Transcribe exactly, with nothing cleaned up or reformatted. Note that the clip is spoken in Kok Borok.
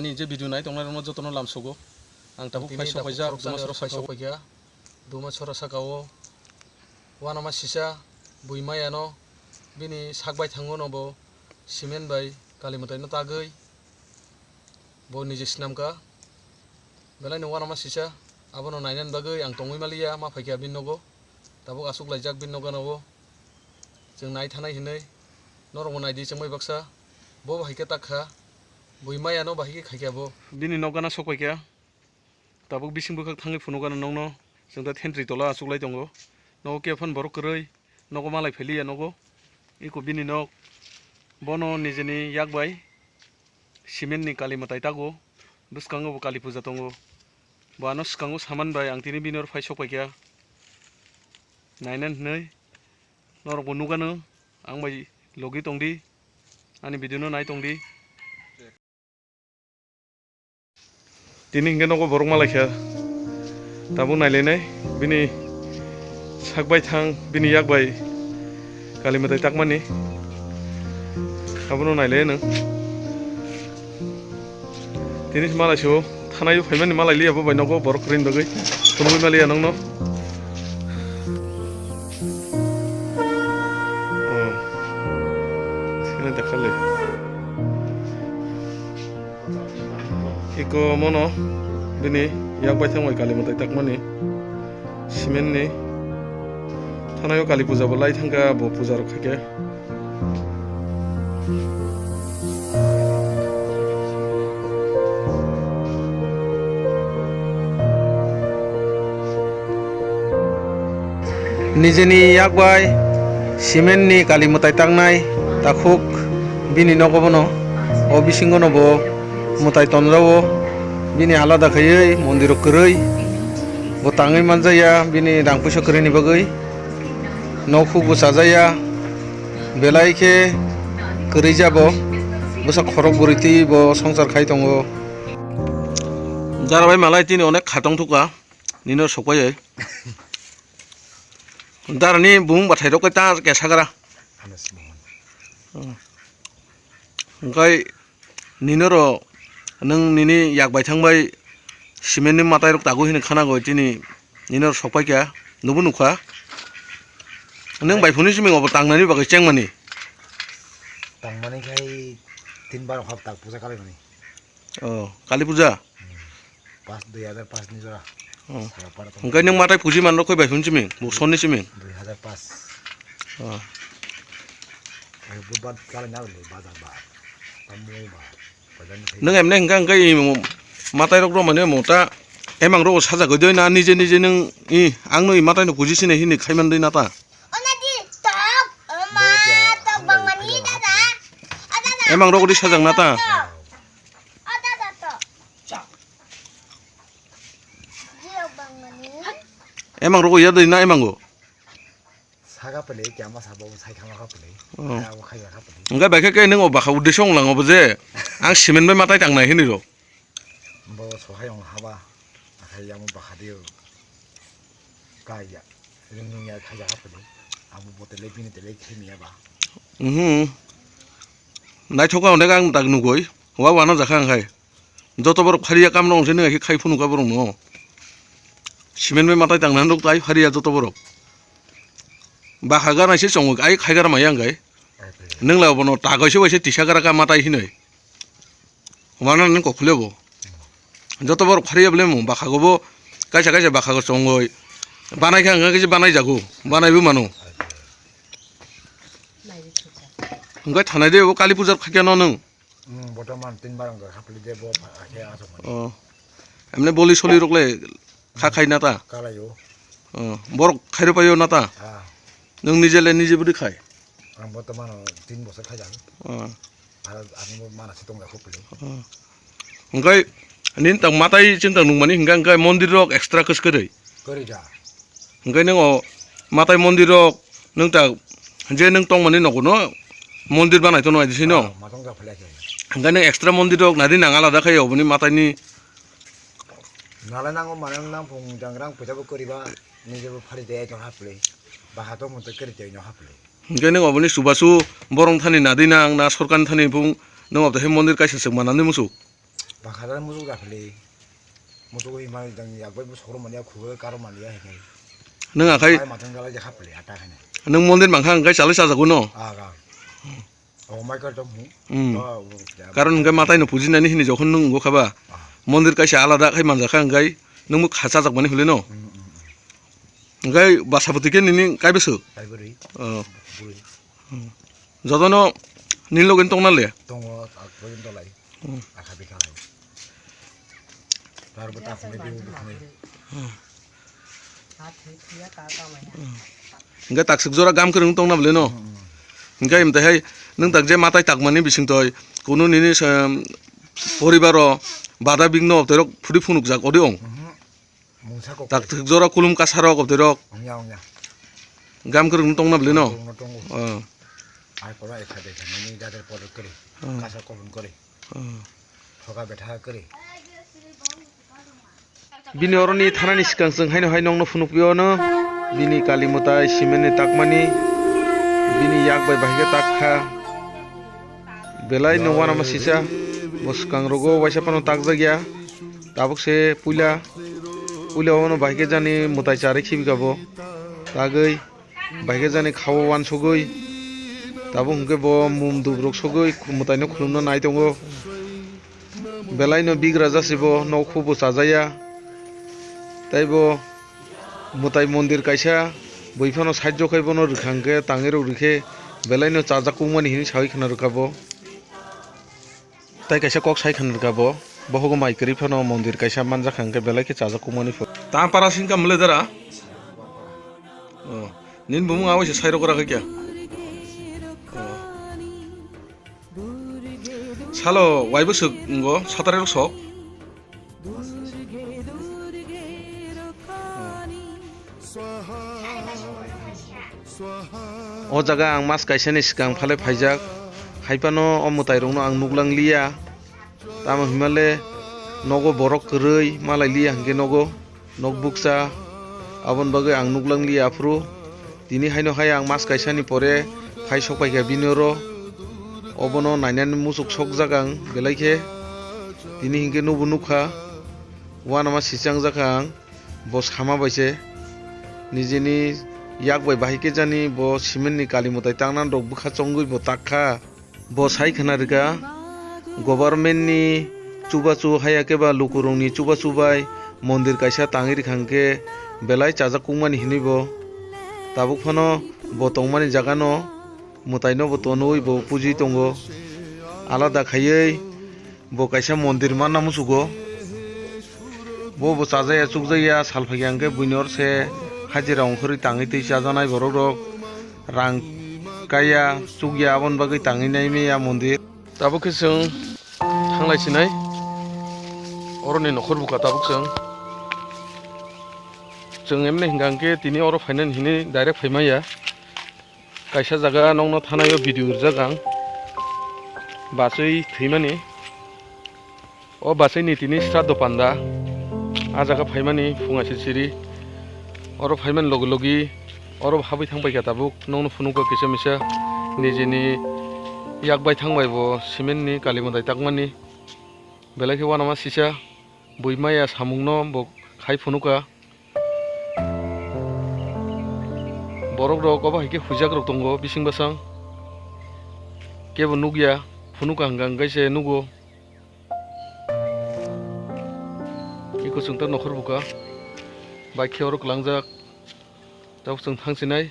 Ani je video nai tongnai rokno jotono lamsogo. Ang tabuk phai sok paijak, Dumasora saka o. Dumasora saka o. Uanama sisa, bui maya no, bini sak bai thango no bo, cement bai, kali mwtai no tagwi, bo nije snam ka. Belai no uanama sisa, abono nainani bagwi ang tongwi maliya, ma phaikha bini nogo. Tabuk aswk laijak bini nogo no bo. Chwng nai thanai hinwi, norok bo naidi chwng bai baksa. Bo bo hai khe tak kha, bui maya no bahai khe khai kha bo. Bini nok gana sok pai kha. Tabuk bising bwkhak thangwi phunukgano nokno, chwng da thentwrwi tola achuklai tongo. Nogo khe phano borok kwrwi, nogo malai phailiya nogo. Eko bini nok, bono nijeni yak bai cement ni kali mwtai tago, bwskango bo kali puja tongo. Bo ano swkango saman bai ang tini bini oro phai sok paikha. Naina hinwi norok bo nukgano, ang bai logi tongdi, ani video no nai tongdi. Tini hinkhe nogo borok malaikha. Tabuk nailainai bini sak bai thang, bini yak bai kali mwtai takmani. Abono nailai nwng. Tini se malaisio, thanai o phaimani malailiya bo bai nogo borok kwrwini bagwi. Phunugwi maliya nokno. Oh. Sini dakhali. Eko mono bini yak bai thang bai kali mwtai takmani cement ni thanai o kali puja bo lai thangkha bo puja rok khaikhe. Nijeni yak bai cement ni kali mwtai taknai takhuk bini nogo bono o bisingo no bo mwtai tonjao bini alada khaiwi mondir o kwrwi bo tangwi manjaya bini rang puisa kwrwini bagwi nok huk bo chajaya belai khe kwrwi jabo bwsa khorok bwrwi twi bo songsar khai tongo. Jara bai malai tini onek khatong thukha. Nino sokpaioi. Darani bumung bathai rok ta kesa gra. Hwnkhe ninoro nwng nini yak bai thang bai cement ni mwtai rok tago hini khana goi tini ninoro sokpai kha, nubo nukha. Nwng bai phone simi obo tangnani bagwi chengmani. Tangmani khai tin bar hap tak puja kalaimani. Oh, Kali puja? Hmm. Pas, dui hajar pas ni jora. Oh. Sara para tong. Hwnkhe nwng mwtai puji man rok koi bai phone simi, bo sonni simi. Dui hajar pas. Oh. Ai, bo bad kala na le bazar ba. Tamu ba. Bazar ni. Nwng emne hwnkha hwnkhe i mo-, mwtai rok rw mane mota emang rok sajagoi doi na nije nije nwng i ang no i mwtai no puji sini hini khai man doi na ta. Ona di tok, ma tok bang mani dada. O dada. Emang rok di sajak na ta. O dada to. Di rok bang mani. Emang rok ya doi na emang go. Saga pele kya ma sabo sai khama kha pele. Oh. Kaya bo khaya kha pele. Enggak baikhe ke neng o bakha uddesho ong lang obo je. Ang cement bai mwtai tangnai hini rok. Bo sohai ong haba. Akhai yang bakha dio. Kaya. Ring ring ya khaya kha pele. Abo bo tele bini tele khemi ya ba. Mhm. Naithok ang dek ang tak nugoi. Wa wana jakha ang khai. Joto borok phariya kam rong se nang khai phunu ka borok no. Cement bai mwtai tang nan rok tai phariya joto borok. Bakha gana se chongo ai khai gara maya ang kai. Nang la bono ta kai se bai se tisa gara ka mwtai hinoi. Wana nang kok phule bo. Joto borok phariya bole mo bakha go bo kaisa kaisa bakha go chongoi. Banai kha ang kaisa banai jago. Banai bo mano. Hingkai thanai de bo Kali puja khaikya no nang. Hmm, botoman tin bar wngkha, hapli de bo pha-, khe aswk mani. Oh. Emne boli soli rok le kha khai na ta? Kalai o. Oh. Borok khairo paio na ta? Ah. Nwng nije le nije bwdwi khai? Ang botoman tin bosor khai jago. Oh. Aro ani bo mana se tong jago pili. Oh. Hingkai nini tang mwtai chini tang nukmani hingka hingkai mondir rok extra kwskwrwi. Kwrwi da. Hingke nung o matai mondir rok nung ta je nung tongmani nogo no mondir banai tono aidi sino. Ah, matong ja phale khe. Hingke nung extra mondir rok nadi nang alada khai oboni matai ni. Nalai nango mane nang phung jangrang puja bo koriba nije bo phari de no haple. Baha to monto keri de no haple. Hingke nung oboni subasu borong thani nadi nang na sorkan thani phung nung obda he mondir kaisa sek manani musuk. Bakhajar muchuk da phali. Muchuk wi mani jang yak bai bwsok rok mani ya, khuk bai karo mani ya hinwi. Nwng akhai Ai matang gala je khapli ata khani. Nwng mondir mangkha hwnkhe chalai chajago no? Ah, ga. Oh, mai kar tong hi. Hmm. Oh, oh, ya. Karon hwnkhe matai no pujinani hini jokhon nwng wngkha ba. Ah. Mondir kaisa alada khai manjakha hwnkhe nwng bo kha chajakmani hwle no? Hmm, hmm, hmm. Hwnkhe basapoti khe nini kai bwswk? Kai bwrwi. Oh. Bwrwi. Hmm. Jotono nini loge tongna le? Tongo, tak pojin tolai. Hmm. Akha bikha lai. Tar bo tak phunai, biu phunai. Hmm. Hmm. Hwnkhe takswk jora gam kwrwng tongna bwle no? Hmm. Hwnkhe imtahai nwng tak je matai takmani bisingtwi kunu nini, um, poribaro bada bikno obtorok phuri phunukjak odi ong? Mhm. Mungsa kok. Tak thik jora kulum kasarok obtorok. Ongya, ongya. Gam kwrwng tongna bwle no? Tongo, tongo. Oh. Ai koro ekha de ekha nini dadar podor kori. Hmm. Kasa kolon kori. Hmm. Thoga betha kori. Bini oroni thanani swkang chwng haino hai nokno phunukpio no. Bini kali mwtai simen ni takmani. Bini yak bai bahai khe tak kha. Belai no uanama sisa. Bo swkang rogo waisa phano takjak ya. Tabuk se puila, puila ono bahai khe jani mwtai charwi khibi kha bo. Tagwi. Bahai khe jani kha-o uansugwi, tabuk hwnkhe bo mum dup rok sogwi khu-, mwtaino khulumna nai tongo. Belaino bigra jasi bo, nok hubo chajaya. Tei bo mwtai mondir kaisa bui phano side o khai bono rwkha hwnkhe tangwi rok rwkhe belaino chajak kukmani hinwi sawi khna rwkha bo. Tai kaisa kok sai khna rwkha bo, bohogo mai kwrwi phano mondir kaisa manjakha hwnkhe belai khe chajak kukmani pho. Ta para singkha mle dara? Oh, nini bumung awaisa sai rok rakha kya? Oh. Salo waibo swk ngo satare rok sok? O jaga ang mas kaisani swkang phale phaijak, haiphano o mwtairokno ang nuklang liya. Tamo hinmale nogo borok kwrwi malai liya hinkhe nogo nok bukcha, aboni bagwi ang nuklang liya aphuru. Tini haino hai ang mas kaisani pore phai sokpaikha bini oro, obono nainani muchuk sokjak ang belai khe. Tini hinkhe nubo nukha, uanama sichangjak ang. Bo sama bai se nijini yak bai bahai khe jani bo cement ni kali mwtai tangnani rok bwkha chongwi bo tak kha. Bo sai khna rwkha, government ni chubachu haya khe ba lukurokni chubachu bai mondir kaisa tangwi rwkha hwnkhe belai chajak kukmani hinwi bo. Tabuk phano bo tongmani jaga no mwtai no bo tonwi bo puji tongo. Alada khaiwi bo kaisa mondir manna muchugo. Bo bo chajaya chukjaya sal phaiya hwnkhe buini oro se hajira ongkhorwi tangwi twi chajanai borok rok rang kaiya chukya aboni bagwi tangwi nai maya mondir. Tabuk khe chwng thanglai sinai oroni nokhor buka tabuk chwng. Chwng emne hwnkha hwnkhe tini oro phainani hinwi direct phaimaya. Kaisa jaga nokno thanai o video rijak ang. Bachwi thwimani. O bachwi ni tini sraddho panda. A jaga phaimani phung aisir siri. Oro phaimani logi logi oro habwi thangpaikha tabuk. Nokno phunukgo kisa misa nijini yak bai thangbai bo cement ni kali mwtai takmani. Belai khe uanama sisa bui maya samungno bo khai phunukha. Borok rok obo hai khe huijak rok tongo bising bwsang. Kebo nukya, phunukha hwnkha hwnkhe se nugo. Eko chwng ta nokhor buka. Bai khe oro kwlangjak. Tabuk chwng thang sinai.